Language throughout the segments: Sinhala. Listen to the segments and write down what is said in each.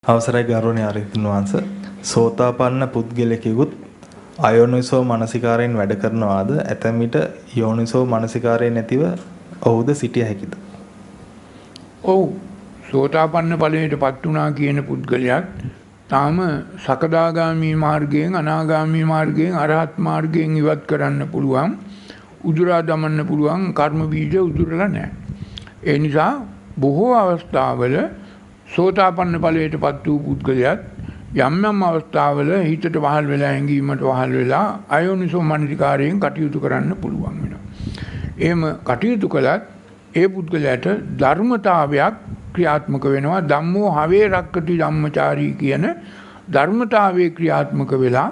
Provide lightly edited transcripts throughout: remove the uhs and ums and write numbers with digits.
අවසරයි ගෞරවනීය ආර්යතුන් වහන්ස, සෝතාපන්න පුද්ගලයෙකුත් අයෝනිසෝ මනසිකාරයෙන් වැඩ කරනවාද, ඇතැම් විට යෝනිසෝ මනසිකාරය නැතිව ඔහුද සිටිය හැකිද? ඔව්, සෝතාපන්න ඵලයට පත් වුණා කියන පුද්ගලයාත් තාම සකදාගාමී මාර්ගයෙන්, අනාගාමී මාර්ගයෙන්, අරහත් මාර්ගයෙන් ඉවත් කරන්න පුළුවන්, උදුරා දමන්න පුළුවන් කර්ම බීජ උදුරලා නැහැ. ඒ නිසා බොහෝ අවස්ථාවල සෝතාපන්න ඵලයට පත් වූ පුද්ගලයාත් යම් යම් අවස්ථාවල හිතට වහල් වෙලා, හැඟීමට වහල් වෙලා අයෝනිසෝ මනසිකාරයෙන් කටයුතු කරන්න පුළුවන් වෙනවා. එහෙම කටයුතු කළත් ඒ පුද්ගලයාට ධර්මතාවයක් ක්‍රියාත්මක වෙනවා. ධම්මෝ හවේ රක්කති ධම්මචාරී කියන ධර්මතාවයේ ක්‍රියාත්මක වෙලා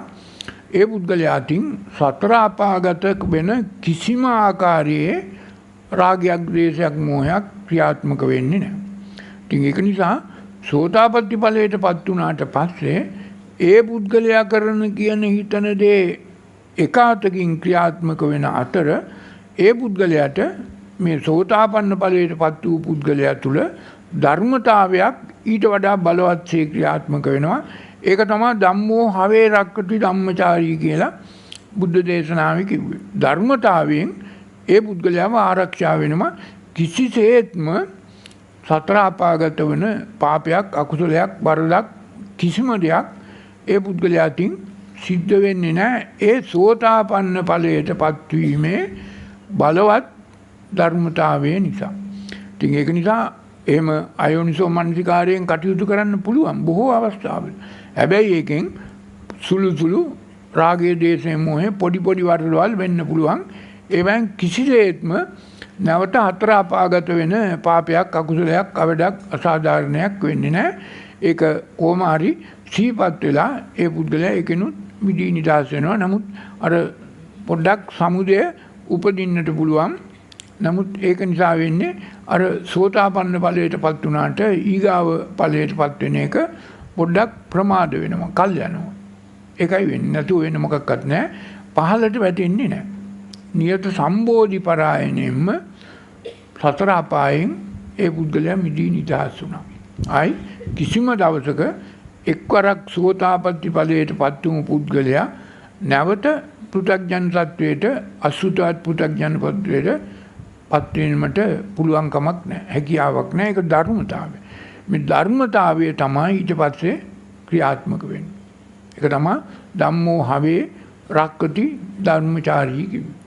ඒ පුද්ගලයා අතින් සතර අපාගත වෙන කිසිම ආකාරයේ රාගයක්, ද්වේෂයක්, මෝහයක් ක්‍රියාත්මක වෙන්නේ නැහැ. ඉතින් ඒක නිසා සෝතාපට්ටි ඵලයට පත් වුණාට පස්සේ ඒ පුද්ගලයා කරන කියන හිතන දේ එක අතකින් ක්‍රියාත්මක වෙන අතර ඒ පුද්ගලයාට මේ සෝතාපන්න ඵලයට පත් වූ පුද්ගලයා තුළ ධර්මතාවයක් ඊට වඩා බලවත්සේ ක්‍රියාත්මක වෙනවා. ඒක තමයි ධම්මෝ හවේ රක්කති ධම්මචාරී කියලා බුද්ධ දේශනාවේ කිව්වේ. ධර්මතාවයෙන් ඒ පුද්ගලයාව ආරක්ෂා වෙනවා. කිසිසේත්ම සතර අපාගත වන පාපයක්, අකුසලයක්, වරදක් කිසිම දෙයක් ඒ පුද්ගලයා අතින් සිද්ධ වෙන්නේ නැහැ. ඒ සෝතාපන්න ඵලයට පත්වීමේ බලවත් ධර්මතාවය නිසා. ඉතින් ඒක නිසා එහෙම අයෝනිසෝ මනසිකාරයෙන් කටයුතු කරන්න පුළුවන් බොහෝ අවස්ථාවල. හැබැයි ඒකෙන් සුළු සුළු රාගයේ, දේශයේ, මොහේ පොඩි පොඩි වරදවල් වෙන්න පුළුවන්. ඒවෙන් කිසිසේත්ම නැවත හතර අපාගත වෙන පාපයක්, අකුසලයක්, අවඩක්, අසාධාරණයක් වෙන්නේ නැහැ. ඒක කොහොම හරි සිහිපත් වෙලා ඒ පුද්ගලයා ඒකෙනුත් මිදී නිදහස් වෙනවා. නමුත් අර පොඩ්ඩක් සමුදය උපදින්නට පුළුවන්. නමුත් ඒක නිසා වෙන්නේ අර සෝතාපන්න ඵලයට පත් වුණාට ඊගාව ඵලයට පත් වෙන එක පොඩ්ඩක් ප්‍රමාද වෙනවා, කල් යනවා. ඒකයි වෙන්නේ. නැතුව වෙන මොකක්වත් නැහැ. පහළට වැටෙන්නේ නැහැ. නියත සම්බෝධි පරායනෙන්ම සතර අපායෙන් ඒ පුද්ගලයා මිදී නිදහස් වුණා. ආයි කිසිම දවසක එක්වරක් සෝතාපට්ටි ඵලයට පත් වුණු පුද්ගලයා නැවත පෘථග්ජන තත්වයට, අසුතවත් පෘථග්ජන තත්වයට පත් වීමට පුළුවන් කමක් නැහැ, හැකියාවක් නැහැ. ඒක ධර්මතාවය. මේ ධර්මතාවය තමයි ඊට පස්සේ ක්‍රියාත්මක වෙන්නේ. ඒක තමයි ධම්මෝ හවේ රක්කති ධර්මචාරී කිව්වේ.